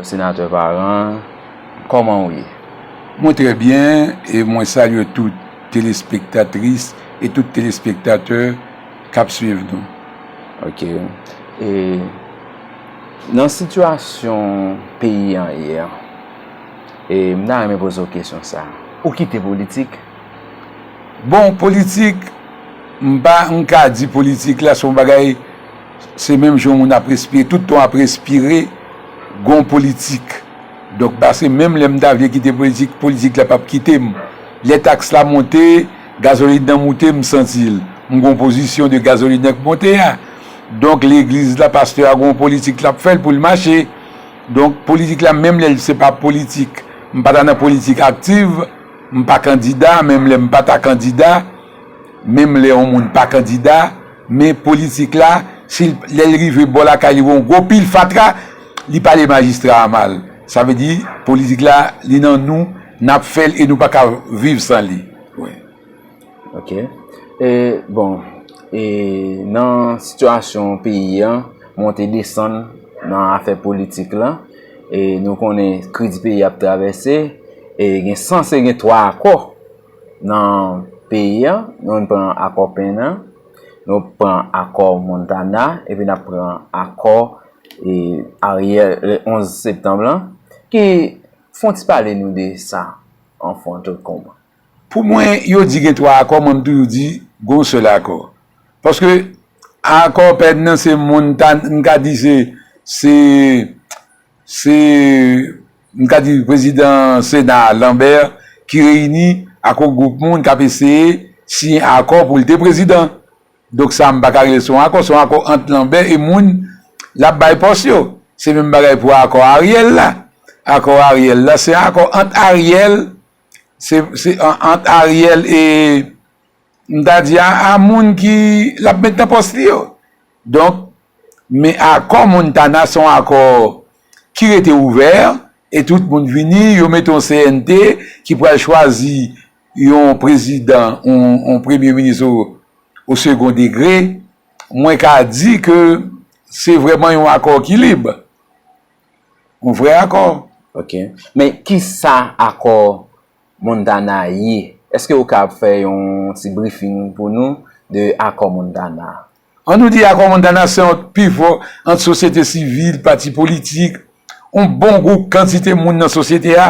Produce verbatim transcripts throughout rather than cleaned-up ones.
Senatè Parent, kòman w ye? Mwen trè byen e mwen salye tout telespektatris e tout telespektatè k ap swiv nou. Ok. E nan sitiyasyon peyi an ye a, e m ta renmen poze w kesyon sa. Ou kite politik? Bon, politik, m pa, m ka di politik la se yon bagay, se menm jan yon moun ap respire, tout tan w ap respire, gon politik. Donk, pase menm lè m ta vle kite politik, politik la p ap kite m. Lè taks la monte, gazolin nan moute, m santi l. M gon pozisyon de gazolin nan k monte a. Donk, legliz la, pastè a gon politik l ap fè l pou l mache. Donk, politik la, menm lè l se pa politik, m pa ta nan politik aktiv, m pa kandida, menm lè m pa ta kandida, menm lè yon moun pa kandida, men politik la, si l, lè l rive bò lakay li, wè yon gwo pil fatra, li pale majistra a mal. Sa vle di, politik la, li nan nou, n ap fè l e nou pa ka viv san li. Wi. Ok. E, bon, e nan sitiyasyon peyi an, monte desann nan afè politik la, e nou konnen kriz peyi ap travèse, e gen sanse gen twa akò nan peyi an. Nou pran akò Pen an, nou pran akò Montana, epi n ap pran akò e Ariel le onz septanm lan, ki fon ti pale nou de sa an fon tout konman. Pou mwen, yo di gen twa akò, mwen m toujou di gon sèl akò. Paske akò Pen nan se moun ta, m ka di se, se, se, m ka di prezidan Sena a, Lambert, ki reyini ak yon gwoup moun k ap eseye siyen akò pou l te prezidan. Donk sa m pa ka rele se yon akò, se yon akò ant Lambert e moun l ap bay pòs yo. Se menm bagay pou akò Ariel la. Akò Ariel la, se akò ant Ariel, se, se an- ant Ariel e, m ta di a, a moun ki l ap met nan pòs li yo. Donk, men akò Montana se yon akò ki rete ouvè e tout moun vini, yo mete yon C N T ki pral chwazi yon prezidan, yon, yon premye minis o, o segon degre. Mwen ka di ke se vrèman yon akò ki lib. Yon vrè akò. Ok. Men ki sa akò Montana ye? Èske ou ka fè yon ti briefing pou nou de akò Montana? An nou di akò Montana se yon pifò ant sosyete sivil, pati politik, yon bon gwoup kantite moun nan sosyete a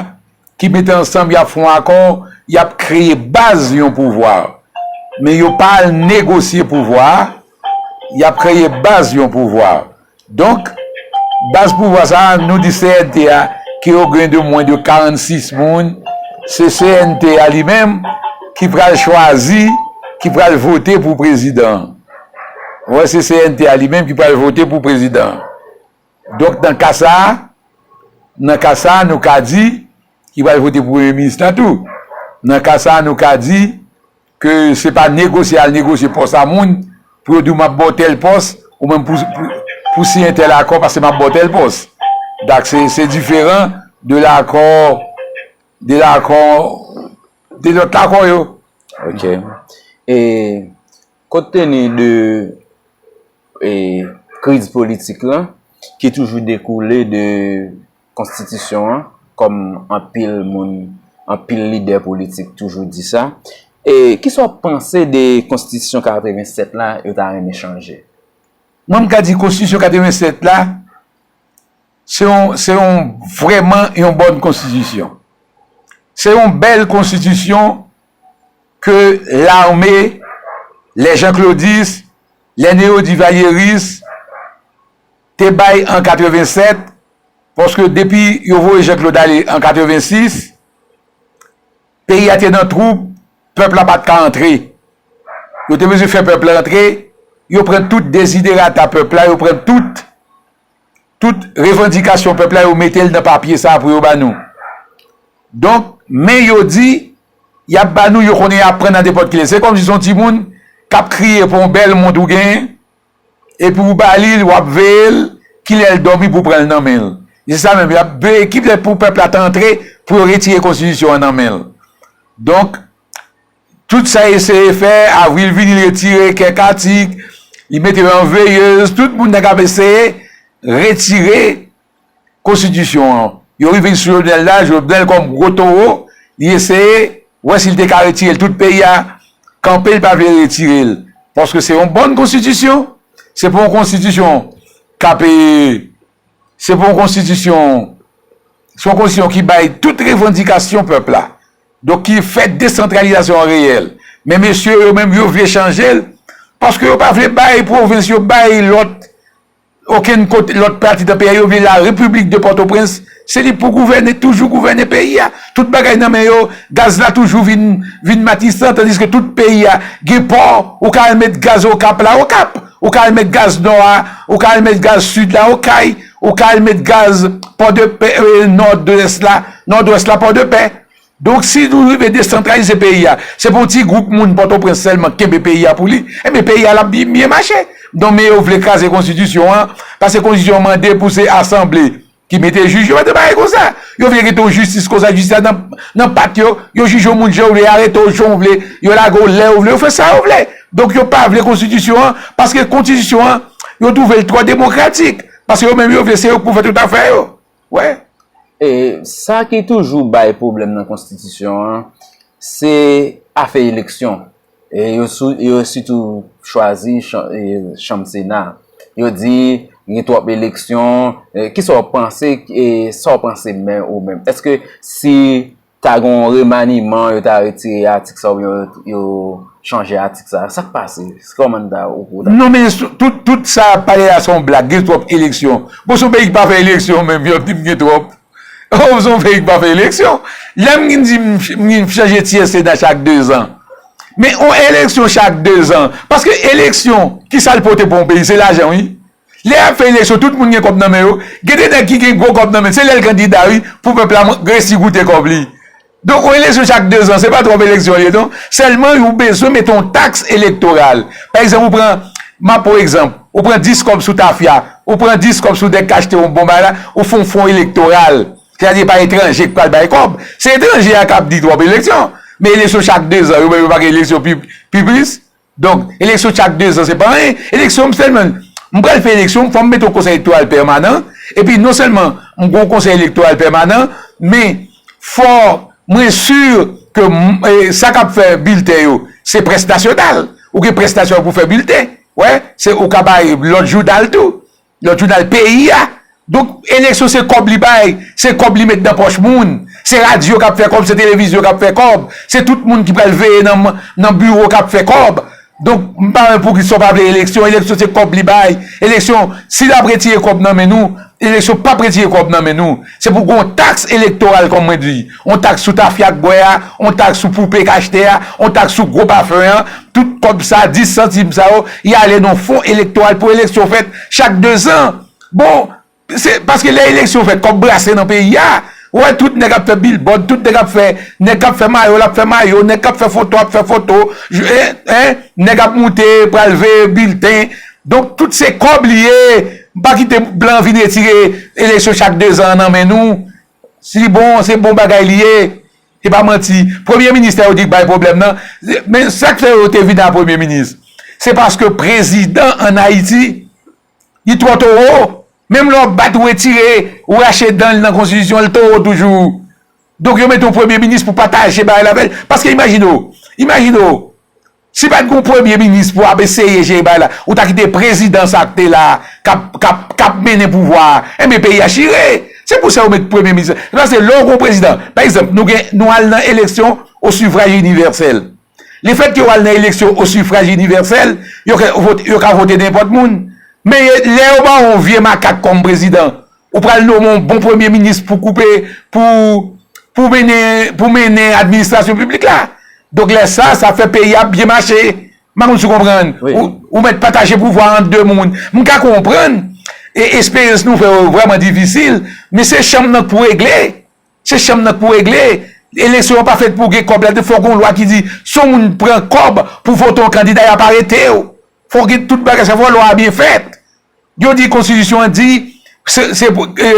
ki mete ansanm, y ap fè yon akò, y ap kreye baz yon pouvwa. Men yo pa al negosye pouvwa a, y ap kreye baz yon pouvwa. Donk, baz pouvwa sa a, nou di C N T a, ke yo gen de mwen de karannsis moun, se C N T a li menm ki pral chwazi, ki pral vote pou prezidan an. Ou wè, se C N T a li menm ki pral vote pou prezidan an. Donk, nan ka sa a, nan ka sa a, nou ka di, ki pral vote pou premye minis la tou. Nan ka sa a, nou ka di, ke se pa negosye, al negosye pòs a moun, pou yo di w m ap ba w tèl pòs, ou menm pou, pou, pou siyen tèl akò, paske m ap ba w tèl pòs. Dak se, se diferan de lakò, de lakò, de lòt lakò yo. Ok. E, kont teni de, e, kriz politik lan, ki toujou dekoule de konstitisyon an, kòm anpil moun, anpil lidè politik toujou di sa. E kisa w panse de konstitisyon katrevennsèt la, yo ta renmen chanje? Mwen, m ka di konstitisyon katrevennsèt la, se yon, se yon vrèman yon bòn konstitisyon. Se yon bèl konstitisyon ke lame, lè janklodis, lè neodivalyeris te bay an katrevennsèt, paske depi yo voye Jean Claude ale an katrevensis, peyi a te nan twoub, pèp la pa t ka antre. Yo te bezwen fè pèp la antre, yo pran tout deziderata pèp la, yo pran tout, tout revandikasyon pèp la, yo mete l nan papye sa a pou yo ba nou. Donk, men yo di, y ap ba nou, yo konnen y ap pran nan nenpòt ki lè. Se kòmsi se yon timoun k ap kriye pou yon bèl mont ou genyen, epi ou ba li l, w ap veye l, kilè l dòmi pou w pran l nan men l. E se sa menm, y ap veye kilè pou pèp la ta antre, pou yo retire konstitisyon an nan men l. Donk, tout sa y eseye fè, Avril vini, l retire kèk atik, li mete yo an veyez, tout moun nan k ap eseye retire konstitisyon an. Yo rive sou Jovenel la, Jovenel kòm gwo towo, li eseye wè si l te ka retire l. Tout peyi a kanpe, l pa vle retire l. Paske se yon bòn konstitisyon, se pa yon konstitisyon k ap, e, se pa yon konstitisyon, se yon konstitisyon ki bay tout revandikasyon pèp la. Donk, ki fè desantralizasyon an reyèl. Men mesye yo menm, yo vle chanje l, paske yo pa vle bay pwovens yo, bay lòt, okenn kote, lòt pati nan peyi a, yo vle la République de Port-au-Prince, se li pou gouvène, toujou gouvène peyi a. Tout bagay nan men yo, gaz la toujou vin, vin Matisan, tandiske tout peyi a gen pò, ou ka al met gaz Okap la, Okap, ou ka al met gaz Nò a, ou ka al met gaz Sid la, Okay, ou ka al met gaz Pòdepè, e, Nòdès la, Nòdwès la, Pòdepè. Donk, si nou rive desantralize peyi a, se pou yon ti gwoup moun Pòtoprens sèlman kenbe peyi a pou li, ebyen, peyi a l ap byen, byen mache. Donk, men yo vle kraze konstitisyon an, paske konstitisyon an mande pou se asanble ki mete jij yo, pa de bagay konsa. Yo vle gen yon jistis konsa, jistis la nan, nan pat yo, yo jije yon moun jan yo vle, yo arete w jan yo vle, yo lage w lè yo vle, yo fè sa yo vle. Donk, yo pa vle konstitisyon an, paske konstitisyon an, yo twouve l twò demokratik. Paske yo menm, yo vle se yo k pou fè tout afè yo. Wè. E sa ki toujou bay pwoblèm nan konstitisyon an, se afè eleksyon. E yo, sou, yo sitou chwazi chan, e, chanm Sena. Yo di gen twòp eleksyon. E, kisa w panse, e sa w panse men ou menm? Èske si ta gen yon remaniman, yo ta retire atik sa oubyen yo, yo chanje atik sa? Sa k pase? Kòman n ta ou ta? Non, men tout, tout sa ap pale la se yon blag, gen twòp eleksyon. Bon, se yon peyi ki pa fè eleksyon menm, y ap di m gen twòp. Oh, se yon peyi ki pa fè eleksyon. Lè m vin di m, m chanje tyè Sena chak dezan. Men yon eleksyon chak dezan. Paske eleksyon, kisa l pote pou yon peyi? Se lajan, wi. Lè y ap fè eleksyon, tout moun gen kòb nan men yo. Gen de nèg ki gen gwo kòb nan men, se lè l kandida, wi, pou pèp la resi goute kòb li. Donk, yon eleksyon chak dezan, se pa twòp eleksyon li ye, non. Sèlman, ou bezwen mete yon taks elektoral. Pa egzanp, ou pran, m ap pran egzanp, ou pran dis kòb sou tafya, ou pran dis kòb sou nèg k achte yon bon bagay la, ou fè yon fon elektoral. Sètadi, pa etranje k pral bay kòb. Se etranje a k ap di twòp eleksyon. Men eleksyon chak dezan, yo menm yo pa gen eleksyon pi, pi plis. Donk, eleksyon chak dezan, se pa anyen. Eleksyon, m sèlman, m pral fè eleksyon, fò m mete yon konsèy elektoral pèmanan. Epi, non sèlman m gen yon konsèy elektoral pèmanan, men fò mwen si ke m, e, sa k ap fè bilten yo, se près nasyonal. Ou gen près nasyonal pou fè bilten. Wè, se ou ka bay lòt jounal tou. Lòt jounal peyi a. Donk, eleksyon se kòb li bay, se kòb li met nan pòch moun. Se radyo k ap fè kòb, se televizyon k ap fè kòb, se tout moun ki pral veye nan, nan biwo k ap fè kòb. Donk, m pa wè poukisa w pa vle eleksyon. Eleksyon se kòb li bay. Eleksyon, si l ap retire kòb nan men nou, eleksyon p ap retire kòb nan men nou. Se pou gen yon taks elektoral, kòm mwen di. Yon taks sou tafya k bwè a, yon taks sou poupe k achte a, yon taks sou gwo pafen an. Tout kòb sa, dis santim sa yo, y ale nan fon elektoral pou eleksyon fèt chak dezan. Bon, se paske lè eleksyon fèt, kòb brase nan peyi a. Ou wè tout nèg ap fè bilbòd, tout nèg ap fè, nèg k ap fè mayo, l ap fè mayo, nèg k ap fè foto, ap fè foto, en, en, nèg ap moute, pral veye bilten. Donk, tout se kòb li ye. Pa kite blan vin retire eleksyon chak dezan an nan men nou. Si bon, se bon bagay li ye. Se pa manti. Premye minis la yo di k bay pwoblèm nan. Men sa k fè yo te vin a premye minis, se paske prezidan ann Ayiti, li twò towo. Menm lè w bat, ou retire, ou rache dan l nan konstitisyon, l towo toujou. Donk, yo mete yon premye minis pou pataje bagay la avè l. Paske imajine w, imajine w, si pa t gen yon premye minis pou ap eseye jere bagay la, ou ta kite prezidan sa k te la, k ap, k ap, k ap mennen pouvwa a, enben peyi a chire. Se pou sa yo met premye minis. Se paske lè w gen yon prezidan, pa egzanp, nou gen, nou al nan eleksyon o sifraj inivèsèl. Lefètke w al nan eleksyon o sifraj inivèsèl, yo ka vote, yo ka vote nenpòt moun. Men lè yo ba w yon vye makak kòm prezidan, ou pral nonmen yon bon premye minis pou koupe, pou, pou mennen, pou mennen administrasyon piblik la. Donk lè sa, sa fè peyi a ap byen mache. M pa konn si w konprann. Ou, ou mèt pataje pouvwa a ant de moun. M ka konprann, e esperyans nou fè yo vrèman difisil, men se chanm nan k pou regle. Se chanm nan k pou regle. Eleksyon an pa fèt pou gen kòb ladan. Fò gen yon lwa ki di, si yon moun pran kòb pou vote yon kandida, y ap arete w. Fò gen tout bagay sa, fò lwa a byen fèt. Yo di konstitisyon an di, Se, se pou, e,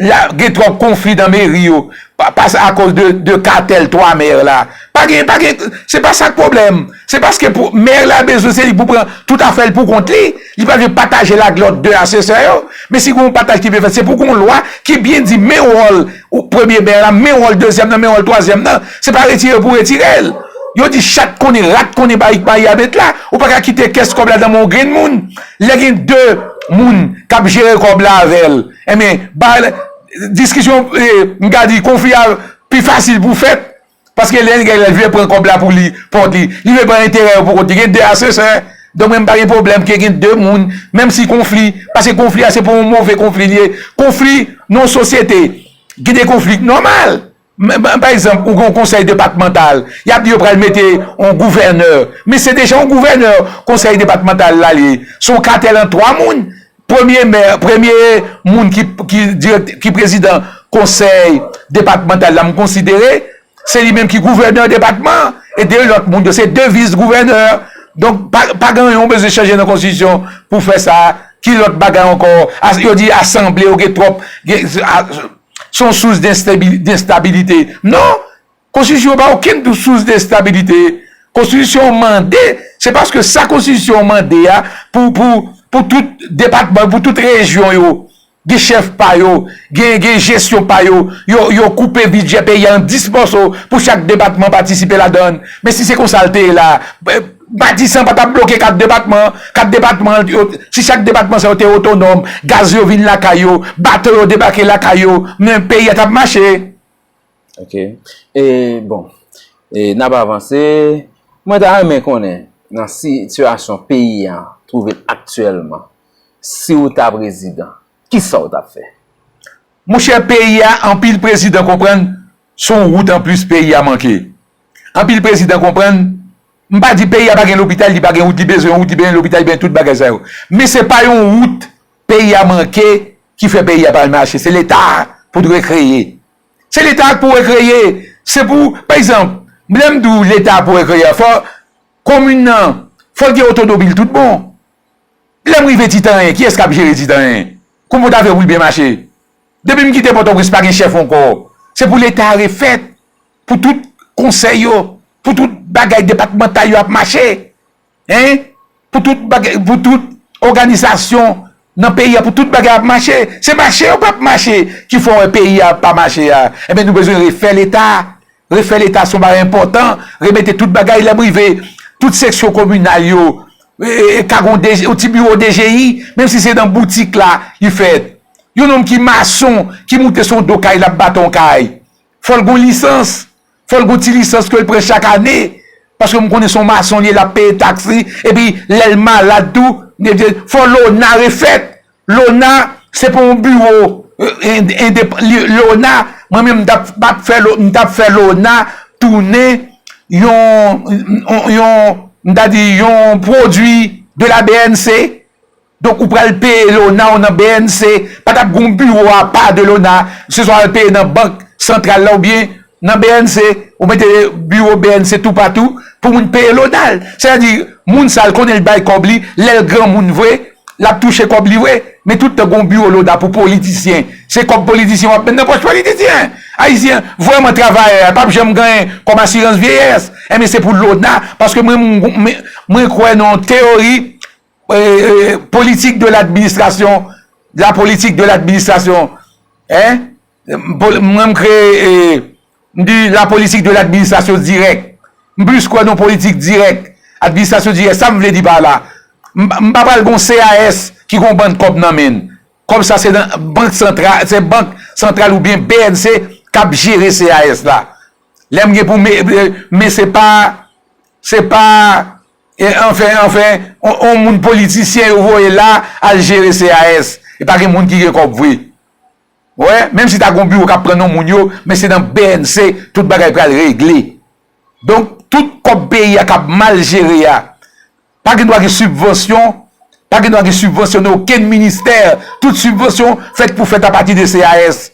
la, gen twòp konfli nan meri yo. Pa, pa akoz de, de katèl twa mè la. Pa gen, pa gen, se pa sa k pwoblèm. Se paske pou, mè la bezwen se li pou pran tout afè l pou kont li. Li pa vle pataje l ak lòt de asesè yo. Men si gen yon pataj ki vle fèt, se pou gen yon lwa ki byen di men wòl ou premye mè la, men wòl dezyèm nan, men wòl twazyèm nan. Se pa retire pou retire l. Yo di chat konnen, rat konnen, bayik mayi a met la. Ou pa ka kite kès kòb la nan men yon grenn moun. Lè gen de moun k ap jere kòb la avè l, enben, ba, diskisyon, e, m ka di, konfli a pi fasil pou fèt. Paske lè nèg la vle pran kòb la pou li, kont li, li vle pran enterè yo pou kont li. Gen de asesè. Donk, mwen, m pa gen pwoblèm ke gen de moun, menm si konfli, paske konfli a, se pou yon move konfli li ye. Konfli nan yon sosyete, gen de konfli nòmal. Men, men, pa egzanp, ou gen yon konsèy depatmantal, y ap di yo pral mete yon gouvènè. Men se deja yon gouvènè konsèy depatmantal la li ye. Se yon katèl ant twa moun. Premye mè, premye moun ki, ki dirèk, ki prezidan konsèy depatmantal la, m konsidere, se li menm ki gouvènè depatman an. E de lòt moun yo, se de vis gouvènè. Donk, pa, pa gen anyen ou bezwen chanje nan konstitisyon pou fè sa. Ki lòt bagay ankò? As-, yo di asanble yo gen twòp, gen, a, se yon sous denstabi-, denstabilite. Non! Konstitisyon pa okenn sous denstabilite. Konstitisyon mande, se paske sa konstitisyon mande a pou, pou, pou tout depatman, pou tout rejyon yo, gen chèf pa yo, gen, gen jesyon pa yo, yo, yo koupe bidjè peyi a an dis mòso pou chak depatman patisipe ladan l. Men si se konsa l te ye la, eh, Matisan pa t ap bloke kat depatman, kat depatman, yo, si chak depatman sa yo te otonòm, gaz yo vin lakay yo, bato yo debake lakay yo, men peyi a t ap mache. Ok. E, bon, e, n ap avanse. Mwen ta renmen konnen, nan sitiyasyon peyi a twouve l aktyèlman, si w ta prezidan, kisa w t ap fè? Monchè, peyi a, anpil prezidan konprann, se yon wout anplis peyi a manke. Anpil prezidan konprann, m pa di peyi a pa gen lopital, li pa gen wout, li bezwen wout, li bezwen lopital, li bezwen tout bagay sa yo. Men se pa yon wout peyi a manke ki fè peyi a pa al mache. Se Leta a pou t rekreye. Se Leta a k pou rekreye. Se pou, pa egzanp, lè m di w Leta a pou rekreye a, fò komin nan, fò l gen otonomi l tout bon. Lè m rive Titanyen, kiyès k ap jere Titanyen? Kòman w ta fè pou l byen mache? Depi m kite Pòtoprens, pa gen chèf ankò. Se pou Leta a refèt, pou tout konsèy yo, pou tout bagay depatmantal yo ap mache. Hein? Pou tout bagay, pou tout òganizasyon nan peyi a, pou tout bagay ap mache. Se mache yo p ap mache ki fè w wè peyi a pa mache a. Enben, nou bezwen refè Leta a. Refè Leta se yon bagay enpòtan. Remete tout bagay lè m rive, tout seksyon kominal yo, e, e, ka gen yon D G, yon ti biwo D G I, menm si se nan boutik la li fèt. Yon nonm ki mason, ki moute sou do kay, l ap baton kay. Fò l gen yon lisans. Fò l gen yon ti lisans ke l pran chak ane. Paske m konnen se yon mason li ye, l ap peye taks li. Epi lè l malad tou, fò Lona refèt. Lona, se pa yon biwo, e, endep-, li, Lona, mwen menm m t ap, m ap fè, m t ap fè Lona tounen yon, yon, yon, m ta di yon pwodui de la B N C. Donk, ou pral peye Lona w nan B N C, pa t ap gen yon biwo apa de Lona, se swa al peye nan bank santral la oubyen nan B N C, ou mete biwo B N C toupatou pou moun peye Lona l. Sètadi, moun sa l konnen l bay kòb li, lè l granmoun vre, l ap touche kòb li vre, men tout tan gen yon biwo Lona pou politisyen. Se kòb politisyen w ap met nan pòch politisyen. Ayisyen vrèman travayè, p ap janm genyen kòm asirans vyeyès. Enben, se pou Lona, paske mwen, mwen, mwen kwè nan yon teyori, e, e, politik de ladministrasyon, la politik de ladministrasyon, en, mwen m kreye, e, m di la politik de ladministrasyon dirèk. M plis kwè nan politik dirèk, administrasyon dirèk. Sa m vle di pa la, m, m pa pral gon C A S ki gon bann kòb nan men l. Kòb sa se nan bank santral, se bank santral oubyen B N C k ap jere C A S la. Lè m gen pou men, men se pa, se pa, e, anfen, anfen, on, on moun politisyen yo voye la al jere C A S. E pa gen moun ki gen kòb vre. Wè, menm si ta gen yon biwo k ap pran non moun yo, men se nan B N C tout bagay pral regle. Donk, tout kòb peyi a k ap mal jere a, pa gen dwa gen sibvansyon, pa gen dwa gen sibvansyon nan okenn ministè. Tout sibvansyon fèt pou fèt apati de C A S.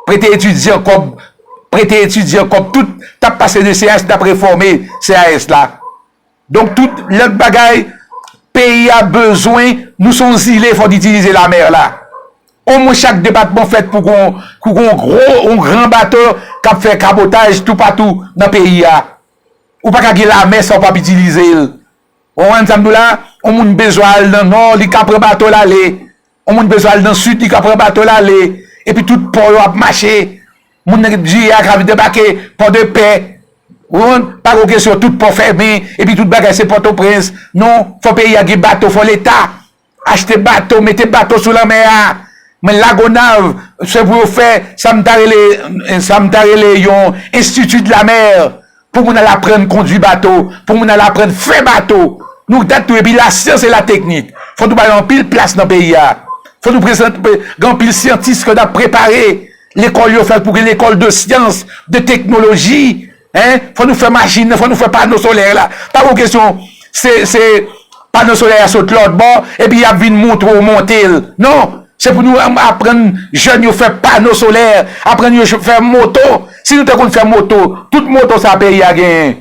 Prete etidyan kòb, prete etidyan kòb, tout t ap pase de C A S, t ap refòme C A S la. Donk, tout lòt bagay, peyi a bezwen, nou se yon zile, fò n itilize lamè la. Omwen chak depatman fèt pou gon, pou gon gwo, yon gran bato k ap fè kabotaj toupatou nan peyi a. Ou pa ka gen lamè san w p ap itilize l. Ou konprann sa m di w la? Yon moun bezwen al nan nò, li ka pran bato l ale. Yon moun bezwen al nan sid, li ka pran bato l ale. Epi tout pò yo ap mache. Moun nan di a ka vin debake, Pòdepè. Ou konprann? Pa gen kesyon, tout pò fèmen, epi tout bagay se Pòtoprens. Non, fò peyi a gen bato, fò Leta achte bato, mete bato sou lanmè a. Men Lagonav, se pou yo fè sa m ta rele, sa m ta rele yon institut de la mer, pou moun al aprann kondui bato, pou moun al aprann fè bato. Nou dat tou, epi lasyans e lateknik. Fò nou bay anpil plas nan peyi a. Fò nou prezante, gen anpil syantis ke n ap prepare. Lekòl yo fèt pou gen lekòl de syans, de teknoloji. Hein? Fò nou fè machin nan, fò nou fè pano solè la. Pa gen kesyon, se, se pano solè a sot lòt bò, epi y ap vin montre w monte l. Non, se pou nou aprann jèn yo fè pano solè, aprann yo fè moto. Si nou te konn fè moto, tout moto sa peyi a genyen.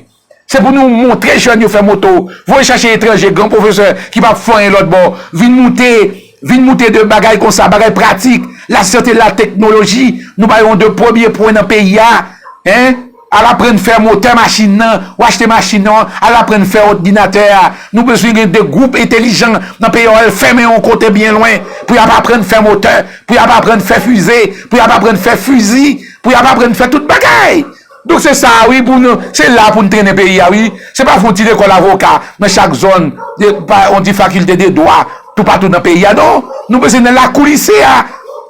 Se pou nou montre jèn yo fè moto, voye chache etranje, gran pwofesè ki p ap fè anyen lòt bò, vin moute, vin moute de bagay konsa, bagay pratik, lasyans e lateknoloji, nou ba yo yon de premye pwen nan peyi a, hein? Al aprann fè motè machin nan, ou achte machin nan, al aprann fè òdinatè a. Nou bezwen gen de gwoup entelijan nan peyi a, al fèmen yon kote byen lwen, pou y ap aprann fè motè, pou y ap aprann fè fize, pou y ap aprann fè fizi, pou y ap aprann fè tout bagay. Donk se sa a wi pou nou, se la pou n trennen peyi a wi. Se pa fè yon ti lekòl avoka nan chak zòn, de, pa, yon ti fakilte de dwa toupatou nan peyi a non. Nou bezwen nan lakou lise a.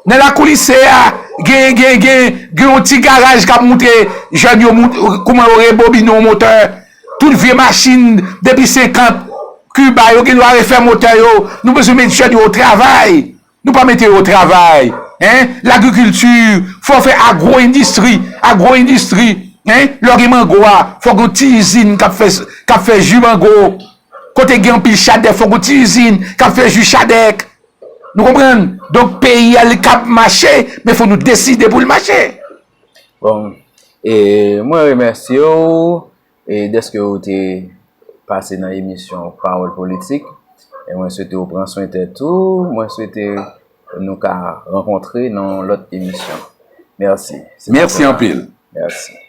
Nan lakou lise a, gen, gen, gen, gen yon ti garaj k ap montre jèn yo mont, kouman yo rebobine yon motè. Tout vye machin depi senkant, Kiba, yo gen dwa refè motè yo. Nou bezwen met jèn yo o travay. Nou pa mete yo o travay, hein? Lagrikilti, fò fè agwo-endistri, agwo-endistri, hein? Lè w gen mango a, fò gen yon ti izin k ap fè, k ap fè ji mango. Kote gen anpil chadèk, fò gen yon ti izin k ap fè ji chadèk. Nou konprann? Donk, peyi a, li kab mache, men fò nou deside pou l mache. Bon, e mwen remèsye w e dèske w te pase nan emisyon Pawòl Politik. E mwen swete w pran swen tèt ou. Mwen swete nou ka rankontre nan yon lòt emisyon. Mèsi. Se Mèsi anpil. Mèsi.